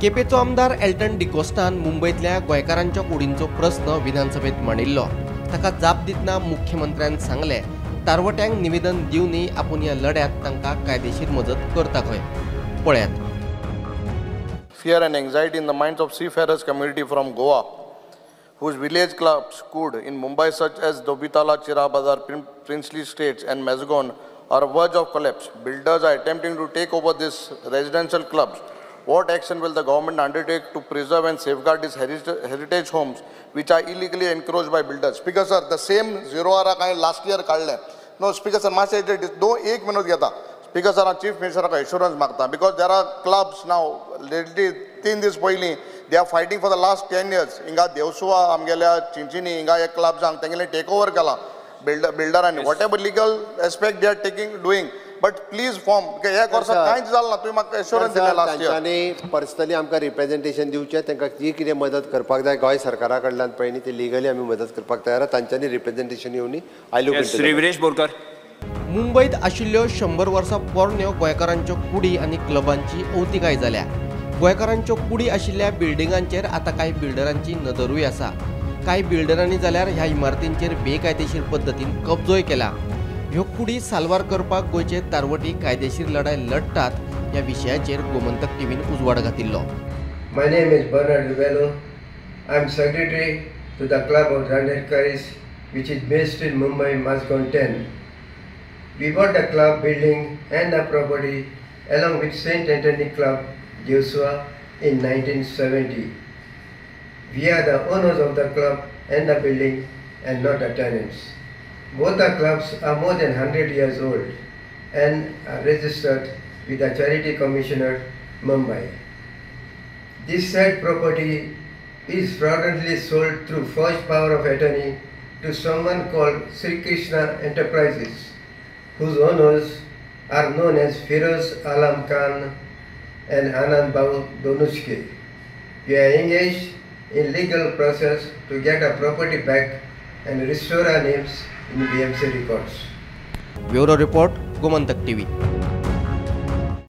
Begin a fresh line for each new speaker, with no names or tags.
केपेचो आमदार एल्टन डिकोस्टान मुंबयतल्या गोंयकारांच्या कुडींचो प्रस्न विधानसभेत मांडिल्लो. ताका जाप दितना मुख्यमंत्र्यान सांगलें, तारवट्यांक निवेदन दिवनय आपूण ह्या लढ्यात तांकां कायदेशीर मजत करता खंय. पळयात.
Fear and anxiety in the minds of seafarers community from Goa, whose village clubs could in Mumbai such as Dobitala, Chira Bazar, Princely States and Mazgaon are verge of collapse. Builders are attempting to take over these residential clubs. What action will the government undertake to preserve and safeguard these heritage homes which are illegally encroached by builders? Speaker sir, the same zero R हांवें last year काडलें. No, Speaker sir, मातशें दोन एक minute घेता. Speaker sir, हांव chief मिनिस्टराक एश्योरन्स मागता because there are clubs now lately 3 दीस पयलीं they are fighting for the last 10 years. हिंगा देवसुआ आमगेल्या चिंचिनी हिंगा एक क्लब्सांक तेंगेले टेक ओवर केला बिल्डरांनी. Whatever legal aspect they are taking doing, but please form एक वर्सा कांयच जालें ना. तुवें म्हाका एश्योरन्स दिलें लास्ट इयर.
तांच्यांनी पर्सनली आमकां रिप्रेजेंटेशन दिवचें, तांकां जी कितें मदत करपाक जाय गोंय सरकारा कडल्यान पळय न्ही ती लिगली आमी मदत करपाक तयार आसा. तांच्यांनी रिप्रेजेंटेशन येवनी. I look.
Shri Viresh Borkar.
मुंबयत आशिल्ल्यो 100 वर्सां पोरण्यो गोंयकारांच्यो कुडी आनी क्लबांची अवतिकाय जाल्या. गोंयकारांच्यो कुडी आशिल्ल्या बिल्डिंगांचेर आतां कांय बिल्डरांची नदरूय आसा. कांय बिल्डरांनी जाल्यार ह्या इमारतींचेर बेकायदेशीर पद्दतीन कब्जोय केला. ह्यो कुडी साल्वार करपाक गोंयचे तारवटी कायदेशीर लढाय लढटात ह्या विशयाचेर गोमंतक टीव्हीन उजवाड घातिल्लो.
My name is Bernard Rebello. I am secretary to the Club of Dandekaris, which is based in Mumbai, Mazgaon 10. We bought the club building and the property along with St. Anthony Club, Joshua, in 1970. We are the owners of the club and the building and not the tenants. Both the clubs are more than 100 years old and are registered with the Charity Commissioner, Mumbai. This said property is fraudulently sold through forged power of attorney to someone called Sri Krishna Enterprises, whose owners are known as Firoz Alam Khan and Anand Babu Donushke. We are engaged in legal process to get our property back and restore our names in BMC records.
Bureau Report, Gomantak TV.